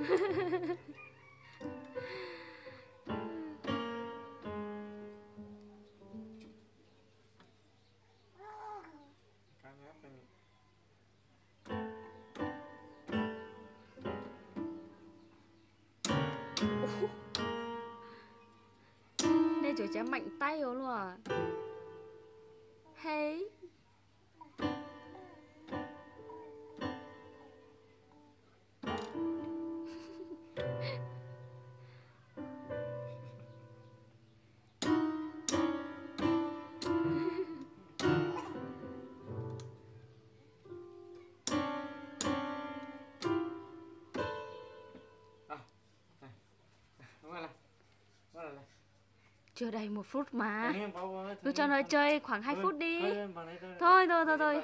Nej tsuas cev meem taib ua luaj. Hej. Chưa đầy một phút mà. Cứ cho nó chơi khoảng hai phút đi. Thôi, thôi, thôi, thôi.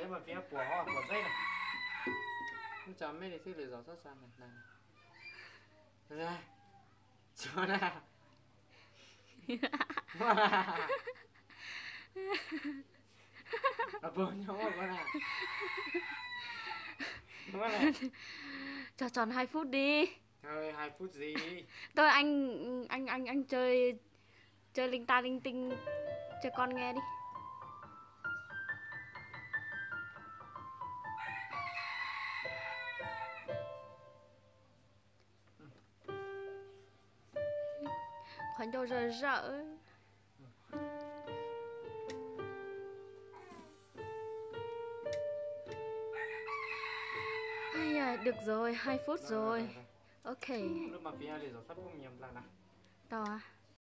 Cho tròn hai phút đi. Thôi, hai phút gì? Thôi anh, anh, anh, anh chơi, chơi linh ta linh tinh cho con nghe đi. Qhov ncauj zawm zawm. Ai da, được rồi, hai phút rồi. Ok. Tau.